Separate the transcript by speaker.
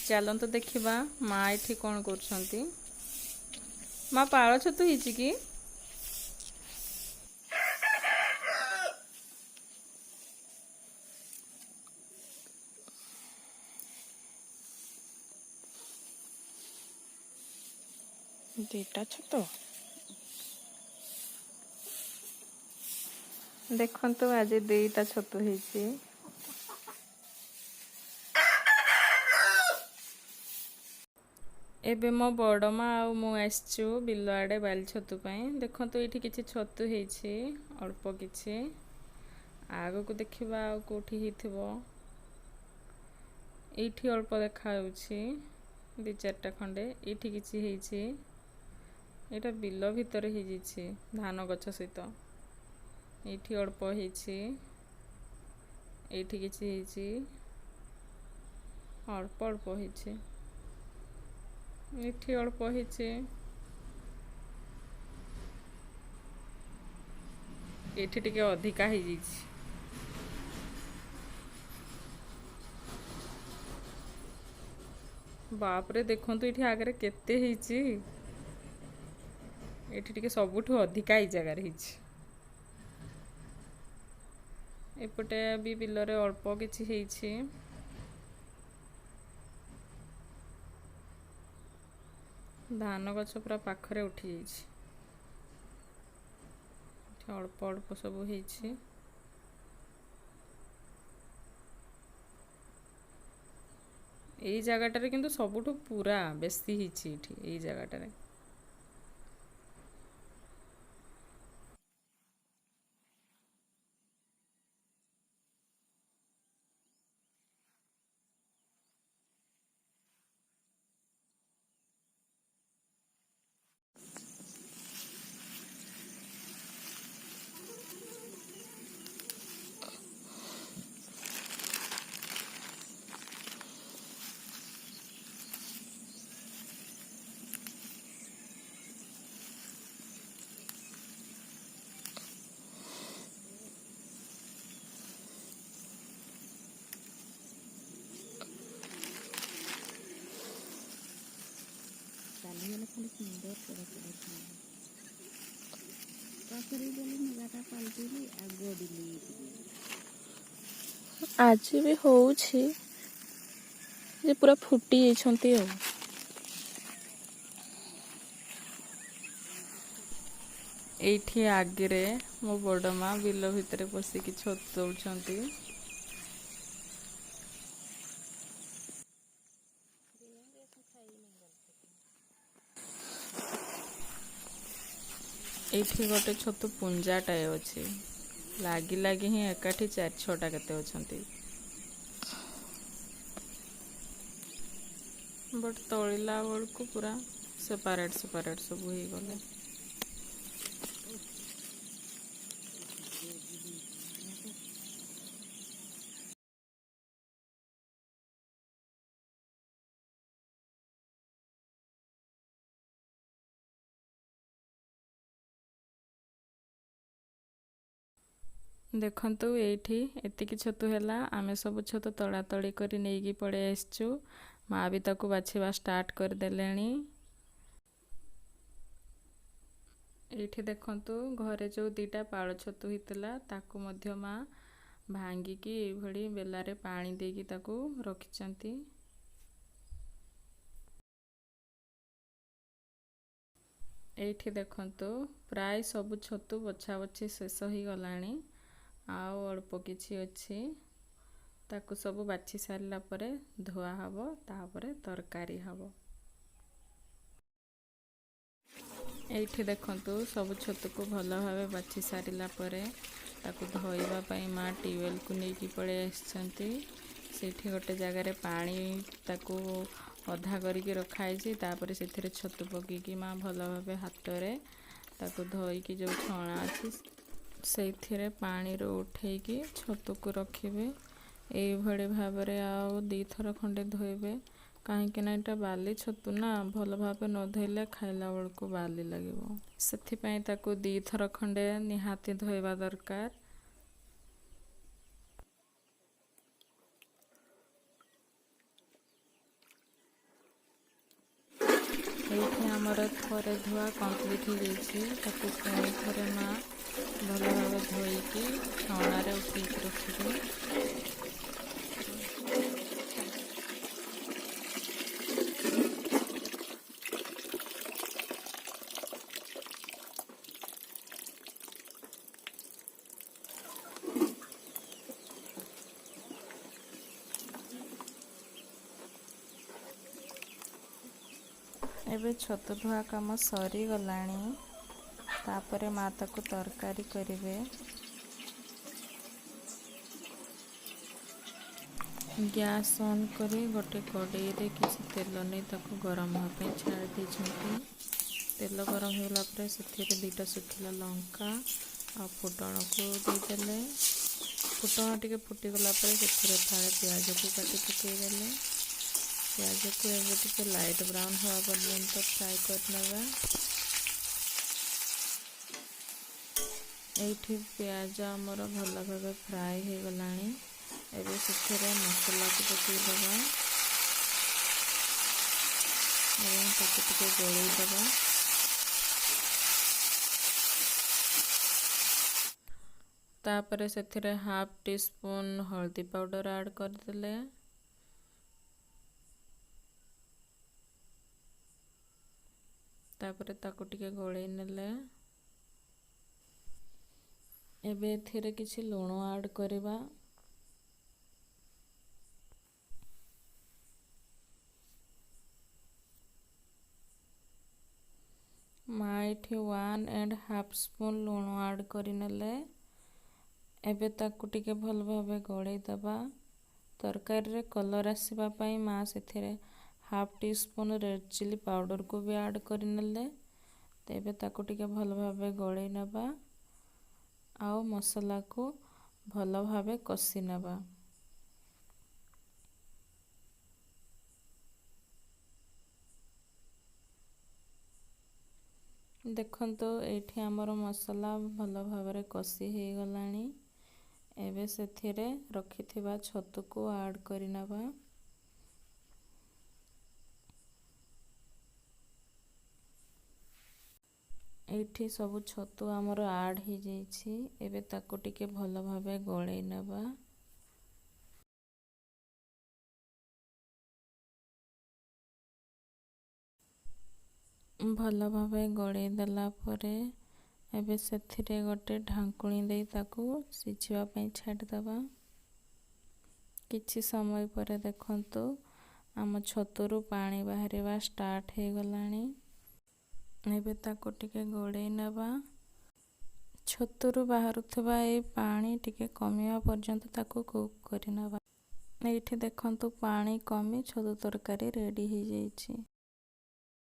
Speaker 1: ଚାଲନ୍ତୁ ଦେଖିବା ମା ଏଠି କ'ଣ କରୁଛନ୍ତି। ମା, ପାଳ ଛତୁ ହେଇଛି କି?
Speaker 2: 2ଟା ଛତୁ।
Speaker 1: ଦେଖନ୍ତୁ, ଆଜି 2ଟା ଛତୁ ହେଇଛି। ଏବେ ମୋ ବଡ଼ ମା ଆଉ ମୁଁ ଆସିଛୁ ବିଲ ଆଡ଼େ ବାଲି ଛତୁ ପାଇଁ। ଦେଖନ୍ତୁ, ଏଇଠି କିଛି ଛତୁ ହେଇଛି, ଅଳ୍ପ କିଛି। ଆଗକୁ ଦେଖିବା ଆଉ କେଉଁଠି ହେଇଥିବ। ଏଇଠି ଅଳ୍ପ ଦେଖାଯାଉଛି, 2 4ଟା ଖଣ୍ଡେ। ଏଇଠି କିଛି ହେଇଛି। ଏଇଟା ବିଲ ଭିତରେ ହେଇଯାଇଛି ଧାନ ଗଛ ସହିତ। ଏଇଠି ଅଳ୍ପ ହେଇଛି। ଏଇଠି କିଛି ହେଇଛି, ଅଳ୍ପ ଅଳ୍ପ ହେଇଛି। ଏଇଠି ଅଳ୍ପ ହେଇଛି। ଏଇଠି ଟିକେ ଅଧିକା ହେଇଯାଇଛି। ବାପରେ, ଦେଖନ୍ତୁ ଏଇଠି ଆଗରେ କେତେ ହେଇଛି। ଏଇଠି ଟିକେ ସବୁଠୁ ଅଧିକା ଏଇ ଜାଗାରେ ହେଇଛି। ଏପଟେ ବି ବିଲରେ ଅଳ୍ପ କିଛି ହେଇଛି। ଧାନ ଗଛ ପୁରା ପାଖରେ ଉଠି ଯାଇଛି। ଏଠି ଅଳ୍ପ ଅଳ୍ପ ସବୁ ହେଇଛି। ଏଇ ଜାଗାଟାରେ କିନ୍ତୁ ସବୁଠୁ ପୁରା ବେଶୀ ହେଇଛି ଏଇଠି, ଏଇ ଜାଗାଟାରେ।
Speaker 3: ଚାଲିଗଲେ ଖାଲି ସୁନ୍ଦର ପୋଡ଼ା ପୋଡ଼ା ପଛରେ ଗଲି, ଲୁଗାଟା ପାଲଟିଲି ଆଉ ଗଡ଼ିଲି ଟିକେ।
Speaker 2: ଆଜି ବି ହଉଛି ଯେ ପୁରା ଫୁଟି ଯାଇଛନ୍ତି ଆଉ।
Speaker 1: ଏଇଠି ଆଗରେ ମୋ ବଡ଼ ମା ବିଲ ଭିତରେ ପଶିକି ଛତୁ ତୋଳୁଛନ୍ତି। ଏଇଠି ଗୋଟେ ଛତୁ ପୁଞ୍ଜାଟାଏ ଅଛି, ଲାଗି ଲାଗି ହିଁ ଏକାଠି 4 6ଟା କେତେ ଅଛନ୍ତି। ବଟ୍ ତୋଳିଲା ବେଳକୁ ପୁରା ସେପାରେଟ୍ ସେପାରେଟ୍ ସବୁ ହେଇଗଲେ। ଦେଖନ୍ତୁ, ଏଇଠି ଏତିକି ଛତୁ ହେଲା। ଆମେ ସବୁ ଛତୁ ତଳା ତଳି କରି ନେଇକି ପଳେଇ ଆସିଛୁ। ମା ବି ତାକୁ ବାଛିବା ଷ୍ଟାର୍ଟ କରିଦେଲେଣି। ଏଇଠି ଦେଖନ୍ତୁ, ଘରେ ଯେଉଁ 2ଟା ପାଳ ଛତୁ ହେଇଥିଲା, ତାକୁ ମଧ୍ୟ ମା ଭାଙ୍ଗିକି ଏଇଭଳି ବେଲାରେ ପାଣି ଦେଇକି ତାକୁ ରଖିଛନ୍ତି। ଏଇଠି ଦେଖନ୍ତୁ, ପ୍ରାୟ ସବୁ ଛତୁ ବଛା ବଛି ଶେଷ ହେଇଗଲାଣି, ଆଉ ଅଳ୍ପ କିଛି ଅଛି। ତାକୁ ସବୁ ବାଛି ସାରିଲା ପରେ ଧୁଆ ହେବ, ତାପରେ ତରକାରୀ ହେବ। ଏଇଠି ଦେଖନ୍ତୁ, ସବୁ ଛତୁକୁ ଭଲ ଭାବେ ବାଛି ସାରିଲା ପରେ ତାକୁ ଧୋଇବା ପାଇଁ ମା ଟ୍ୟୁବୱେଲ୍କୁ ନେଇକି ପଳେଇ ଆସିଛନ୍ତି। ସେଇଠି ଗୋଟେ ଜାଗାରେ ପାଣି ତାକୁ ଅଧା କରିକି ରଖାହେଇଛି। ତାପରେ ସେଥିରେ ଛତୁ ପକେଇକି ମା ଭଲ ଭାବେ ହାତରେ ତାକୁ ଧୋଇକି ଯେଉଁ ଛଣା ଅଛି ସେଇଥିରେ ପାଣିରୁ ଉଠେଇକି ଛତୁକୁ ରଖିବେ। ଏଇଭଳି ଭାବରେ ଆଉ 2ଥର ଖଣ୍ଡେ ଧୋଇବେ, କାହିଁକି ନା ଏଇଟା ବାଲି ଛତୁ ନା, ଭଲ ଭାବେ ନ ଧୋଇଲେ ଖାଇଲା ବେଳକୁ ବାଲି ଲାଗିବ। ସେଥିପାଇଁ ତାକୁ 2ଥର ଖଣ୍ଡେ ନିହାତି ଧୋଇବା ଦରକାର। ଏଇଠି ଆମର ଥରେ ଧୁଆ କମ୍ପ୍ଲିଟ୍ ହେଇଯାଇଛି। ତାକୁ ପୁଣି ଥରେ ମା ଭଲ ଭାବେ ଧୋଇକି ଛଣାରେ ଉଠେଇକି ରଖିବେ। ଏବେ ଛତୁ ଧୁଆ କାମ ସରିଗଲାଣି। ତାପରେ ମା ତାକୁ ତରକାରୀ କରିବେ। ଗ୍ୟାସ୍ ଅନ୍ କରି ଗୋଟେ କଡ଼େଇରେ କିଛି ତେଲ ନେଇ ତାକୁ ଗରମ ହେବା ପାଇଁ ଛାଡ଼ି ଦେଇଛନ୍ତି। ତେଲ ଗରମ ହେଇଗଲା ପରେ ସେଥିରେ 2ଟା ଶୁଖିଲା ଲଙ୍କା ଆଉ ଫୁଟଣକୁ ଦେଇଦେଲେ। ଫୁଟଣ ଟିକେ ଫୁଟିଗଲା ପରେ ସେଥିରେ ଫାଳେ ପିଆଜକୁ କାଟି ପକାଇଦେଲେ। ପିଆଜକୁ ଏବେ ଟିକେ ଲାଇଟ୍ ବ୍ରାଉନ୍ ହେବା ପର୍ଯ୍ୟନ୍ତ ଫ୍ରାଏ କରିନେବା। ଏଇଠି ପିଆଜ ଆମର ଭଲ ଭାବେ ଫ୍ରାଏ ହେଇଗଲାଣି। ଏବେ ସେଥିରେ ମସଲାକୁ ପକାଇଦେବା ଏବଂ ତାକୁ ଟିକେ ଗୋଳେଇ ଦେବା। ତାପରେ ସେଥିରେ ହାଫ୍ ଟି ସ୍ପୁନ୍ ହଳଦୀ ପାଉଡ଼ର ଆଡ଼୍ କରିଦେଲେ। ତାପରେ ତାକୁ ଟିକେ ଗୋଳେଇ ନେଲେ। ଏବେ ଏଥିରେ କିଛି ଲୁଣ ଆଡ଼୍ କରିବା। ମା ଏଠି 1.5 ସ୍ପୁନ୍ ଲୁଣ ଆଡ଼୍ କରିନେଲେ। ଏବେ ତାକୁ ଟିକେ ଭଲ ଭାବେ ଗୋଳେଇ ଦେବା। ତରକାରୀରେ କଲର୍ ଆସିବା ପାଇଁ ମା ସେଥିରେ ହାଫ୍ ଟି ସ୍ପୁନ୍ ରେଡ଼୍ ଚିଲି ପାଉଡ଼ରକୁ ବି ଆଡ଼୍ କରିନେଲେ। ଏବେ ତାକୁ ଟିକେ ଭଲ ଭାବେ ଗୋଳେଇ ନେବା ଆଉ ମସଲାକୁ ଭଲ ଭାବେ କଷି ନେବା। ଦେଖନ୍ତୁ, ଏଇଠି ଆମର ମସଲା ଭଲ ଭାବରେ କଷି ହେଇଗଲାଣି। ଏବେ ସେଥିରେ ରଖିଥିବା ଛତୁକୁ ଆଡ଼୍ କରିନେବା। ଏଇଠି ସବୁ ଛତୁ ଆମର ଆଡ଼୍ ହେଇଯାଇଛି। ଏବେ ତାକୁ ଟିକେ ଭଲ ଭାବେ ଗୋଳେଇ ନେବା। ଭଲ ଭାବେ ଗୋଳେଇ ଦେଲା ପରେ ଏବେ ସେଥିରେ ଗୋଟେ ଢାଙ୍କୁଣୀ ଦେଇ ତାକୁ ସିଝିବା ପାଇଁ ଛାଡ଼ିଦେବା। କିଛି ସମୟ ପରେ ଦେଖନ୍ତୁ, ଆମ ଛତୁରୁ ପାଣି ବାହାରିବା ଷ୍ଟାର୍ଟ ହେଇଗଲାଣି। ଏବେ ତାକୁ ଟିକେ ଗୋଳେଇ ନେବା। ଛତୁରୁ ବାହାରୁଥିବା ଏଇ ପାଣି ଟିକେ କମିବା ପର୍ଯ୍ୟନ୍ତ ତାକୁ କୁକ୍ କରିନେବା। ଏଇଠି ଦେଖନ୍ତୁ, ପାଣି କମି ଛତୁ ତରକାରୀ ରେଡ଼ି ହେଇଯାଇଛି।